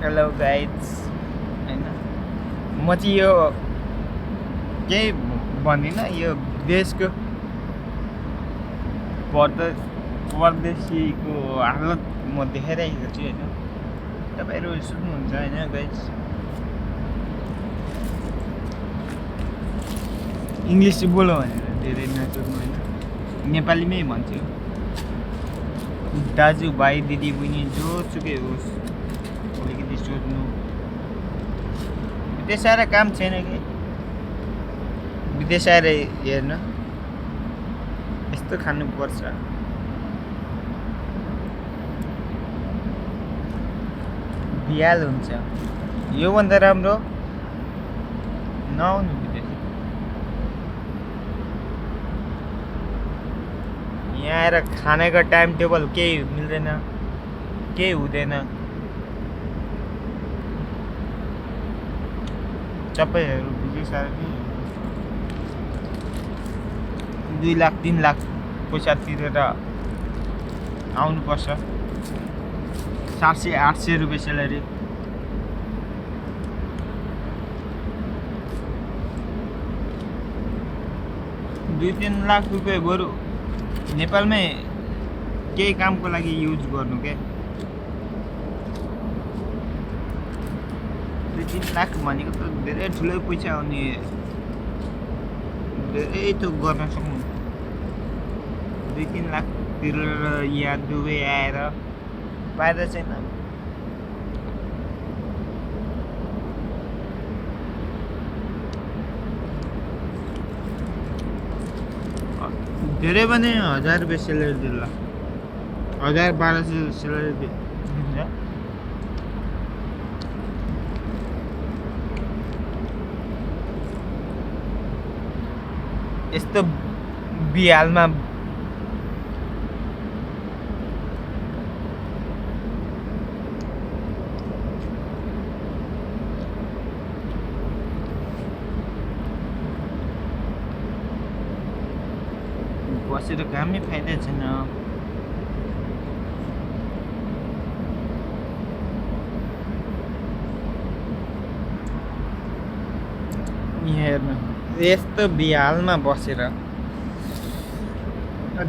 hello guides होइन म चाहिँ यो केही भन्दिनँ यो देशको परदेशीको हालत म देखाइरहेको छु होइन तपाईँहरू सुन्नुहुन्छ होइन गाइड्स इङ्ग्लिस चाहिँ बोलो भनेर धेरै नसोध्नु होइन नेपालीमै भन्छु दाजुभाइ दिदी बहिनी जोसुकै होस् अलिकति सोध्नु विदेश आएर काम छैन कि विदेश आएर हेर्नु यस्तो खानुपर्छ बिहाल हुन्छ योभन्दा राम्रो नआउनु विदेश यहाँ आएर खानाको टाइम टेबल केही मिल्दैन केही हुँदैन सबैहरू बिग्रिसक्यो कि 2 लाख 3 लाख पैसा तिरेर आउनुपर्छ 700-800 रुपियाँ स्यालेरी दुई 3 लाख रुपियाँ बरु नेपालमै केही कामको लागि युज गर्नु के 2-3 लाख भनेको त धेरै ठुलो पैसा हो नि धेरै त गर्न सक्नु 2-3 लाख तिरेर यहाँ दुबई आएर फाइदा छैन धेरै भने 1000 रुपियाँ स्यालेरी दिला 1000-1200 स्यालेरी दिन्छ यस्तो बिहालमा बसेर कामै फाइदा छैन हेर्नु यस्तो बिहालमा बसेर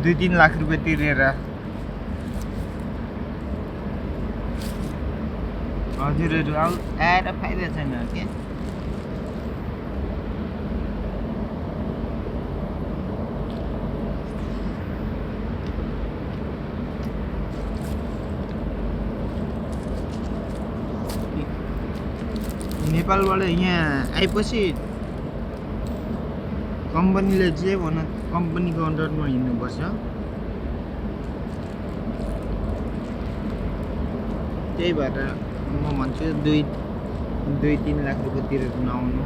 2-3 लाख रुपियाँ तिरेर हजुरहरू आएर फाइदा छैन के नेपालबाट यहाँ आएपछि कम्पनीले जे भन कम्पनीको अन्डरमा हिँड्नुपर्छ त्यही भएर म भन्छु 2-3 लाख रुपियाँ तिरेर नआउनु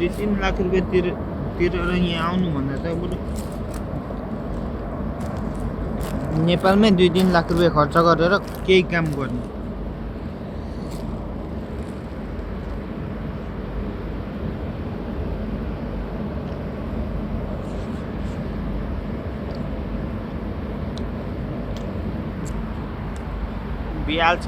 2-3 लाख रुपियाँ तिरेर यहाँ आउनु भन्दा त बरु नेपालमै 2-3 लाख रुपियाँ खर्च गरेर केही काम गर्नु बिहाल छ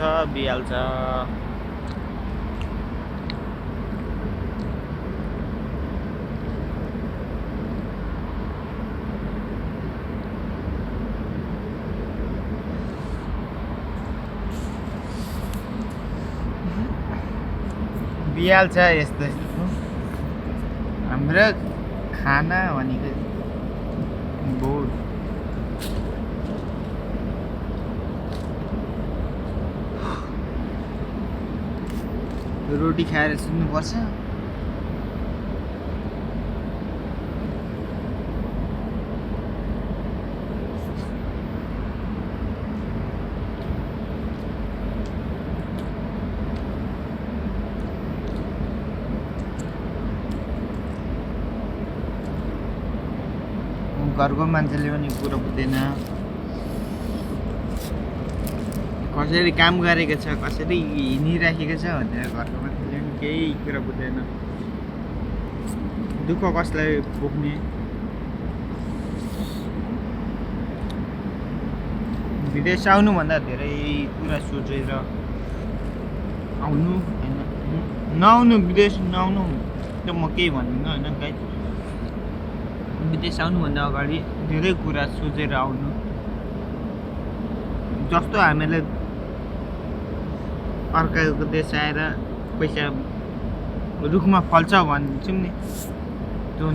बिहाल छ यस्तो हाम्रो खाना भनेको बहुत रोटी खाएर सुत्नुपर्छ घरको मान्छेले पनि कुरो बुझ्दैन कसरी काम गरेको छ कसरी हिँडिराखेको छ भनेर घरको मान्छेले पनि केही कुरा बुझ्दैन दुःख कसलाई पुग्ने विदेश आउनुभन्दा धेरै कुरा सोचेर आउनु होइन नआउनु विदेश नआउनु त म केही भन्दिनँ होइन गाइस विदेश आउनुभन्दा अगाडि धेरै कुरा सोचेर आउनु जस्तो हामीले अर्काको देश आएर पैसा रुखमा फल्छ भन्छौँ नि त्यो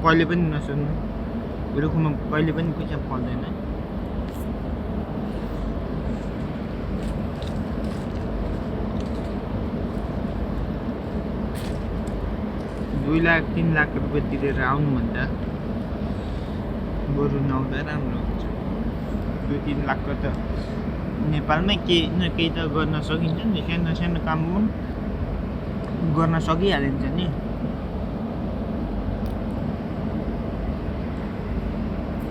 कहिले पनि नसोध्नु रुखमा कहिले पनि पैसा फल्दैन 2 लाख 3 लाख रुपियाँ तिरेर आउनुभन्दा बरु नआउँदा राम्रो हुन्छ 2-3 लाखको त नेपालमै केही न केही त गर्न सकिन्छ नि सानो सानो काम पनि गर्न सकिहालिन्छ नि